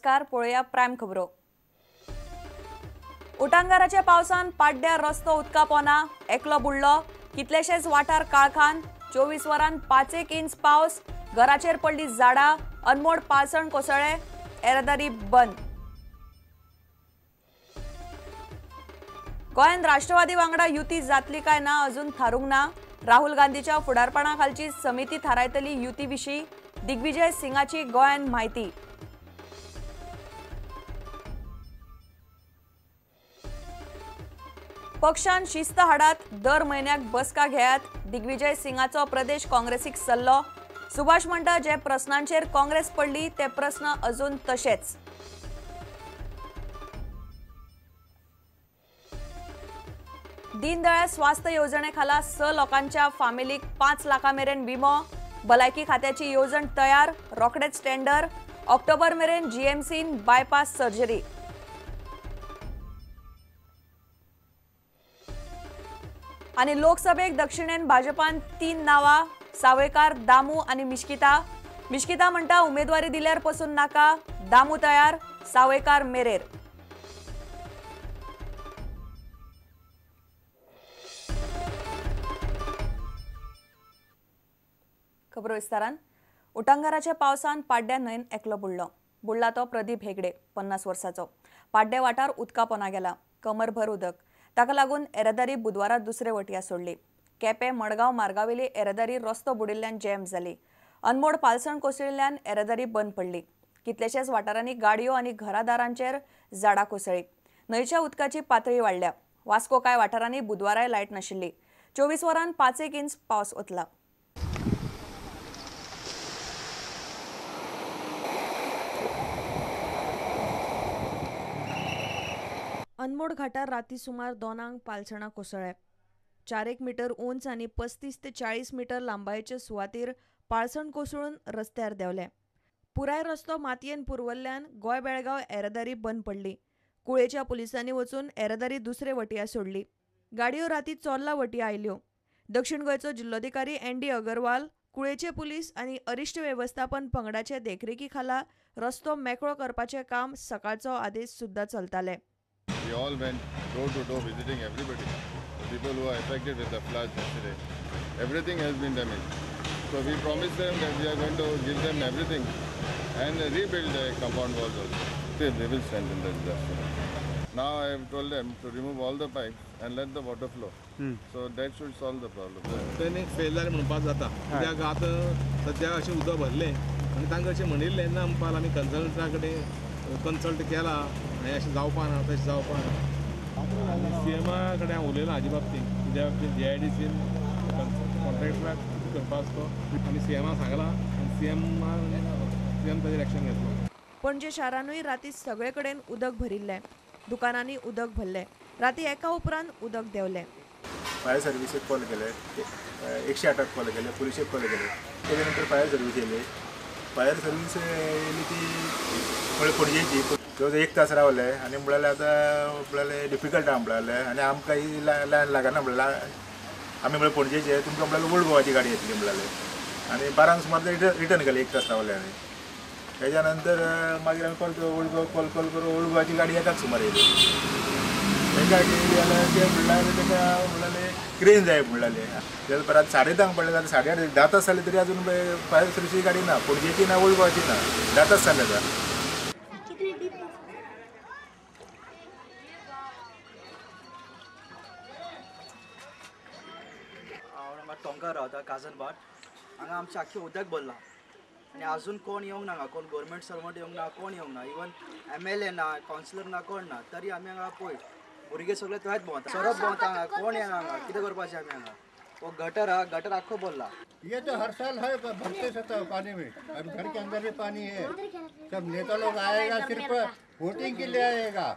नमस्कार, पळोवया प्रायम खबरो। उटांगाराच्या पावसान पाड्ड्यार रस्तो उदका पोना, एकलो बुडलो, कितलेशेच वाठार काळखान। 24 वरां 5 इंच पावस, घराचेर पडली झाडां, अनमोड पालसण कोसळ्ळे, येरादारी बंद। गोंयांत राष्ट्रवादी वांगडा युती जातली काय ना अजून थारूंक ना। राहुल गांधीच्या फुडारपणा खालची समिती थारायतली युती विशीं। दिग्विजय सिंगाची गोंयांत म्हायती। पक्षान शिस्त हाडात, दर म्हयन्याक बसका घेयात, दिग्विजय सिंगाचो प्रदेश काँग्रेसीक सल्लो। सुभाष म्हणटा जे प्रस्नांचेर काँग्रेस पडली ते प्रस्न अजून तशेच। दीनदयाळ स्वास्थ्य येवजणे खाला 6 लोकांच्या फामिलीक 5 लाखां मेरेन विमो। भलायकी खात्याची येवजण तयार, रोखडेच टेंडर। ऑक्टोबर मेरेन जीएमसीन बायपास सर्जरी। आनी लोकसभेक दक्षिणेन भाजपान 3 नांवां, सावयकार, दामू आनी मिश्किता। मिश्किता म्हणटा उमेदवारी दिल्यार पसून नाका, दामू तयार, सावयकार मेरेर। खबरो विस्तारान। उटांगाराच्या पावसान पाड्ड्या न्हंयेन एकलो बुडलो। बुडला तो प्रदीप हेगडे, 50 वर्साचो। पाड्डे वाठार उदका पोना गेला, कमरभर उदक। ताका लागून येरादारी बुधवारा दुसरे वटया सोडली। केपें मडगांव मार्गावेली येरादारी रस्तो बुडिल्ल्यान जॅम जाली। अनमोड पालसण कोसळिल्ल्यान येरादारी बंद पडली। कितलेशेच वाठारांनी गाडयो आनी घरादारांचेर झाडां कोसळ्ळी। न्हंयच्या उदकाची पातळी वाडल्या। वास्को कांय वाठारांनी बुधवाराय लायट नाशिल्ली। 24 वरां 5 इंच पावस ओतला। अनमोड घाटार राती सुमार 2 पालसणां कोसळ्ळे। 4 मीटर उंच आनी 35 ते 40 मीटर लांबायेचे सुवातीर पालसण कोसळून रस्त्यार देंवले। पुराय रस्तो मातयेन पुरवल्ल्यान गोंय बेळगांव येरादारी बंद पडली। कुळेच्या पुलिसांनी वचून येरादारी दुसरे वटया सोडली। गाडयो राती चोर्ला वटया आयल्यो। दक्षिण गोंयचो जिल्लोधिकारी एन.डी. अगरवाल, कुळेचे पुलीस आनी अरिश्ट वेवस्थापन पंगडाचे देखरेखी खाला रस्तो मेकळो करपाचें काम सकाळचो आदेश सुद्दां चलताले। We all went door to door visiting everybody, the people who are affected with the floods yesterday. Everything has been damaged. So we promised them that we are going to give them everything and rebuild the compound walls also. They will strengthen the disaster. Now I have told them to remove all the pipes and let the water flow. So that should solve the problem. तेणे fail जालें म्हणपाक जाता, कित्याक आतां सद्या अशें उदक भरलें आनी तांकां अशें म्हणिल्लें ना म्हणपाक आमी कन्सल्टंटा कडेन कन्सल्ट केला, हें अशें जावपा ना तशें जावपा ना। आनी सी एमा कडेन हांव उलयलां हाजे बाबतींत, कित्या बाबतींत जी I D scene कॉन्ट्रॅक्टराक करपा आसा तो आमी सी एमा सांगलां आनी सी एम ताजेर एक्शन घेतलो। पणजे शारानूय राती सगळे कडेन उदक भरिल्लें। दुकानांनी उदक भरलें। राती एका उपरांत उदक देंवलें। फायर सर्विसेक कॉल केले, 108 कॉल केले, पुलिशेक कॉल केले। तेजे नंतर फायर सर्वीस येयली। फायर सर्वीस येयली ती पळय पणजेची, जवळ 1 तास रावले आनी म्हणल्यार आतां म्हणल्यार डिफिकल्ट आहा म्हणल्यार, आनी आमकां ही लायन लागना म्हणल्यार, आमी म्हणल्यार पणजेचे, तुमकां म्हणल्यार ओल्ड गोवाची गाडी येतली म्हणल्यार। आनी 12 सुमार ते रिटर्न केले, 1 तास रावले। आनी तेज्या नंतर मागीर आमी परत ओल्ड गोवा कॉल कॉल करून ओल्ड गोवाची गाडी 1 सुमार येयली। एकाक येयली जाल्यार ते म्हणल्यार तेका म्हणल्यार क्रेन जाय म्हणल्यार, जाल्यार परत 10:30 पडले जाल्यार 8:30 10 तास जाले तरी अजून फायर सर्विसीची गाडी ना, पणजेची ना, ओल्ड गोवाची ना, 10 तास जाले आतां। हांव हांगा टोंकार रावता, काजनबाट। हांगा आमचें आख्खें उदक भरलां आनी आजून कोण येवंक ना, कोण गव्हर्मेंट सर्वंट येवंक ना, कोण येवंक ना, इवन MLA ना, कावन्सिलर ना, कोण ना, तरी आमी हांगा पळय भुरगे सगळे थंयच भोंवता, सोरोप भोंवता हांगा, कोण येना हांगा, कितें करपाचें आमी हांगा? वो गटर हा, गटर आख्खो भरला। ये तो हर साल है, भरते रहता पानी में। अब घर के अंदर भी पानी है। सब नेता लोग आएगा सिर्फ वोटिंग के लिए आएगा।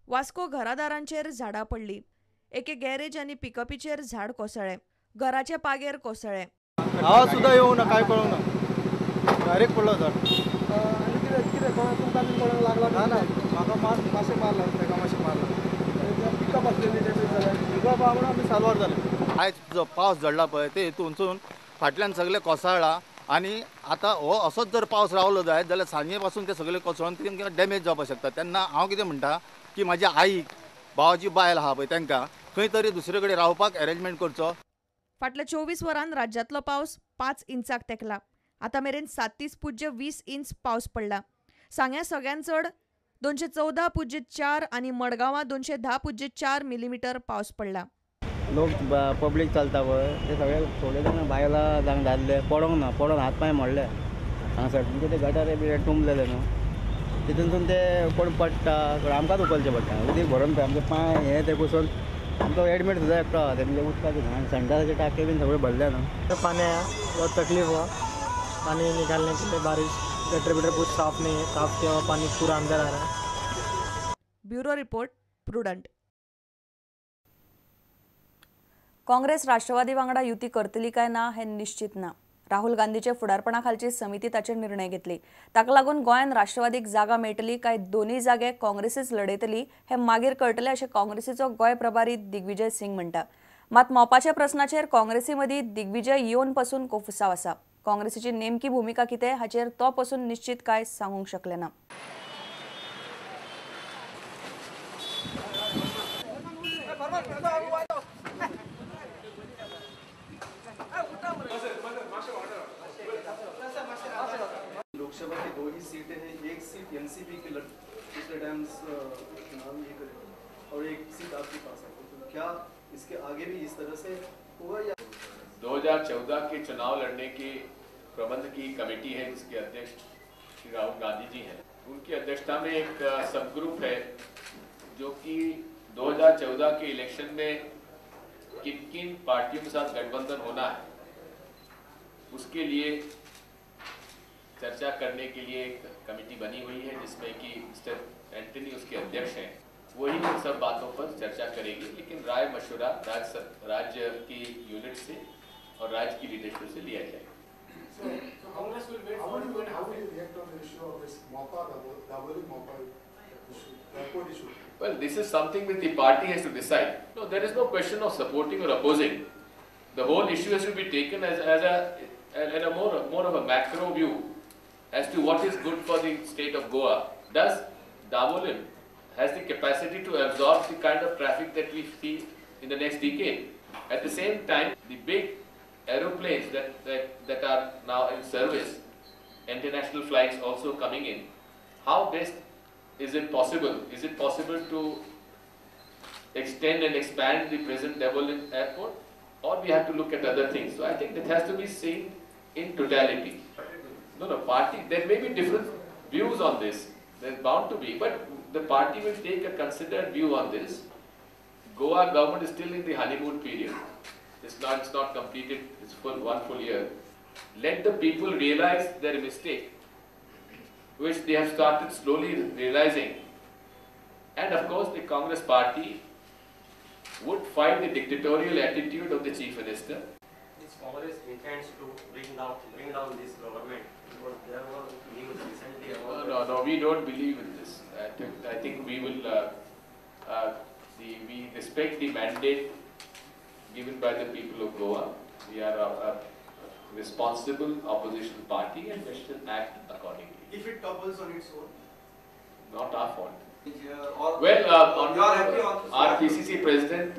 वास्को घरादारांचेर झाडां पडली। एके गॅरेज आनी पिकअपीचेर झाड कोसळ्ळें। घराचे पागेर कोसळ्ळें। हांव सुद्दां येवंक ना, कांय कळूंक ना, डायरेक्ट पडलो झाड। कितें तुमकां कोणाक लागला? ना ना, म्हाका मातशें मारला, ताका मातशें मारला। पिकअप आसलेली डॅमेज जाल्या, पिकअप आहा म्हणून आमी साल्वार जाले। आयज जो पावस झडला पळय ते हितूनसून फाटल्यान सगळें कोसळ्ळां आनी आतां हो असोच जर पावस रावलो जायत जाल्यार सांजे पासून ते सगळे कोसळून तेंकां डॅमेज जावपाक शकता. तेन्ना हांव कितें म्हणटा की म्हाज्या आईक, भावाची बायल आहा पळय, तांकां खंय तरी दुसरे कडेन रावपाक एरेंजमेंट करचो. फाटल्या 24 वरांत राज्यांतलो पावस 5 इंचाक तेंकला. आतां मेरेन 37.20 इंच पावस पडला. सांग्यां सगळ्यांत चड 214.4 आनी मडगांवां 210.4 मिलीमीटर पावस पडला. लोक पब्लीक चलता पळय ते सगळे थोडे जाण बायलां जावं दादले पडोंक ना, पडोन हात पांय मोडले हांगासर, म्हणजे ते गटार बी तुंबलेले न्हू, तितूनसून ते कोण पडटा, आमकांच उखलचें पडटा. उदीक भरून पळय आमचे पांय हे ते कुसून आमचो एडमीट सुद्दां एकटो आहा, म्हणजे उदकाचे घाण संडासाचे टाके बीन सगळे भरले न्हू. पानी आया, बहुत तकलीफ हुआ पानी निकालने के लिए. बारिश गटर बिटर कुछ साफ नहीं है, साफ किया हुआ पानी पूरा अंदर आ रहा है. Bureau report, Prudent. Congress Rashtrawadi वांगडा युती करतली काय ना हे निश्चित ना. राहुल गांधीचे फुडारपणा खालची समिती ताचेर निर्णय घेतली. ताका लागून गोंयांत राष्ट्रवादीक जागा मेळटली काय दोनूय जागे काँग्रेसीच लढयतली हे मागीर कळटलें अशें काँग्रेसीचो गोंय प्रभारी दिग्विजय सिंग म्हणटा. मात मोपाच्या प्रस्नाचेर काँग्रेसी मदीं दिग्विजय येवन पसून कोफुसांव आसा. काँग्रेसीची नेमकी भुमिका कितें हाचेर तो पसून निश्चित काय सांगूंक शकले ना. लोकसभा की 2 ही सीटें हैं, एक सीट एनसीपी के पिछले टाइम चुनाव ये करे और एक सीट आपके पास है, तो क्या इसके आगे भी इस तरह से होगा? या 2014 के चुनाव लड़ने के प्रबंध की कमेटी है जिसके अध्यक्ष श्री राहुल गांधी जी हैं, उनकी अध्यक्षता में एक सब ग्रुप है जो कि 2014 के इलेक्शन में किन किन पार्टियों के साथ गठबंधन होना है उसके लिए चर्चा करने के लिए एक कमेटी बनी हुई है जिसमें कि मिस्टर एंटनी उसके अध्यक्ष हैं. वही इन सब बातों पर चर्चा करेगी, लेकिन राय मशवरा राज्य की यूनिट से और राज्य की लीडरशिप से लिया जाएगा. So Congress will wait for you, and how will you react on the issue of this Mopa, Dabolim Mopa issue, airport issue? Well, this is something which the party has to decide. No, there is no question of supporting or opposing. The whole issue has to be taken as a more of a macro view as to what is good for the state of Goa. Does Dabolim has the capacity to absorb the kind of traffic that we see in the next decade? At the same time, the big aeroplanes that are now in service, international flights also coming in, how best is it possible? Is it possible to extend and expand the present Dabolim airport, or we have to look at other things? So I think that has to be seen in totality. No, party, there may be different views on this, there's bound to be, but the party will take a considered view on this. Goa government is still in the honeymoon period. It's not completed its one full year. Let the people realize their mistake, which they have started slowly realizing. And of course, the Congress party would fight the dictatorial attitude of the Chief Minister. This Congress intends to bring down this government, because there were news recently about. No, we don't believe in this. I think we will. We respect the mandate given by the people of Goa. We are a responsible opposition party and we should act accordingly. If it topples on its own, not our fault. Well, our PCC president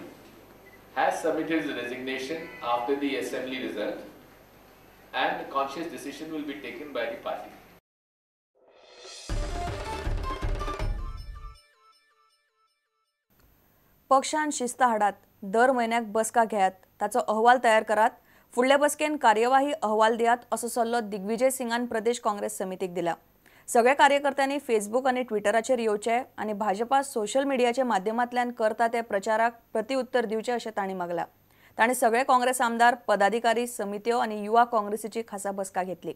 has submitted his resignation after the assembly result, and a conscious decision will be taken by the party. पक्षान शिस्त हाडात, दर म्हयन्याक बसका घेयात, ताचो अहवाल तयार करात, फुडले बसकेन कार्यवाही अहवाल दियात असो सल्लो दिग्विजय सिंगान प्रदेश काँग्रेस समितीक दिला. सगळ्या कार्यकर्त्यांनी फेसबुक आनी ट्विटराचेर येवचे आनी भाजपा सोशल मिडियाच्या माध्यमांतल्यान करता त्या प्रचाराक प्रतिउत्तर दिवचें अशें तांणी मागलां. तांणी सगळे काँग्रेस आमदार, पदाधिकारी, समित्यो आनी युवा काँग्रेसीची खासा बसका घेतली.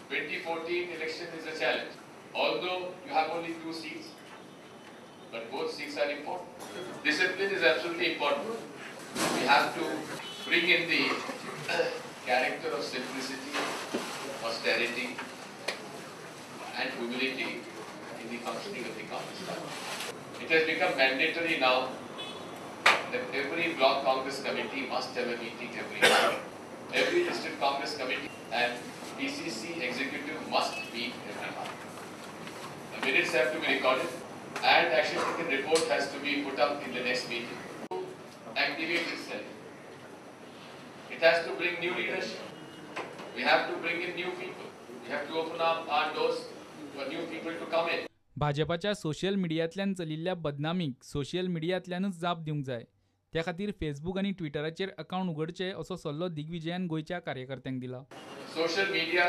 2014 election is a challenge. Although you have only 2 seats, but both seats are important. Discipline is absolutely important. We have to bring in the character of simplicity, austerity and humility in the functioning of the Congress party. It has become mandatory now that every block Congress committee must have a meeting every month. Every district Congress committee and PCC executive must meet every month. The minutes have to be recorded and action taken report has to be put up in the next meeting. To activate itself, it has to bring new leadership. We have to bring in new people. We have to open up our doors for new people to come in. भाजपाच्या social मिडियांतल्यान चलिल्ल्या बदनामीक social मिडियांतल्यानूच जाप दिवंक जाय. त्या खातीर Facebook आनी ट्विटराचेर account उगडचे असो सल्लो दिग्विजयान गोंयच्या कार्यकर्त्यांक दिला. Social media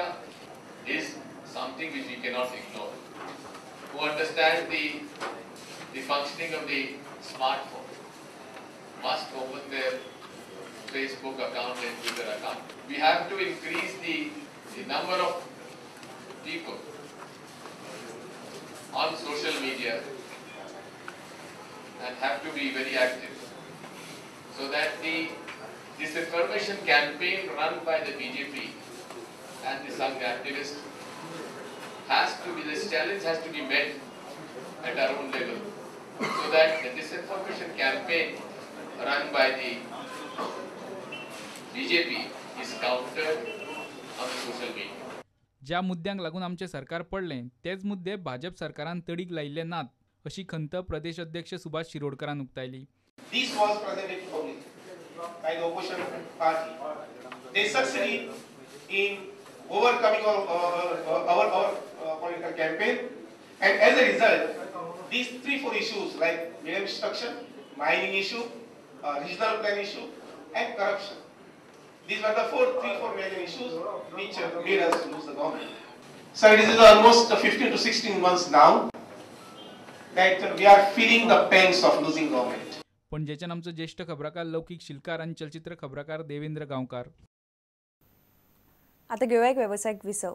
is something which we cannot ignore. Who understand the functioning of the smartphone must open their Facebook account and Twitter account. We have to increase the number of people on social media and have to be very active so that the disinformation campaign run by the BJP and the Sangh activists has to be, this challenge has to be met at our own level so that the disinformation campaign run by the BJP is countered on the social media. ज्या मुद्द्यांक लागून आमचें सरकार पडलें तेच मुद्दे भाजप सरकारान तडीक लायिल्ले नात अशी खंत प्रदेश अध्यक्ष सुभाष शिरोडकरान उक्तायली. This was presented to public by the opposition party. They succeeded in overcoming our political campaign, and as a result, these 3-4 issues like medium instruction, mining issue, regional plan issue, and corruption. These were the 3-4 major issues which made us lose the government. So it is almost 15 to 16 months now that we are feeling the pains of losing government. पणजेच्यान आमचो ज्येष्ठ खबराकार लौकीक शिलकार आनी चलचित्र खबराकार देवेंद्र गांवकार. आता घेवया एक वेवसायीक विसव.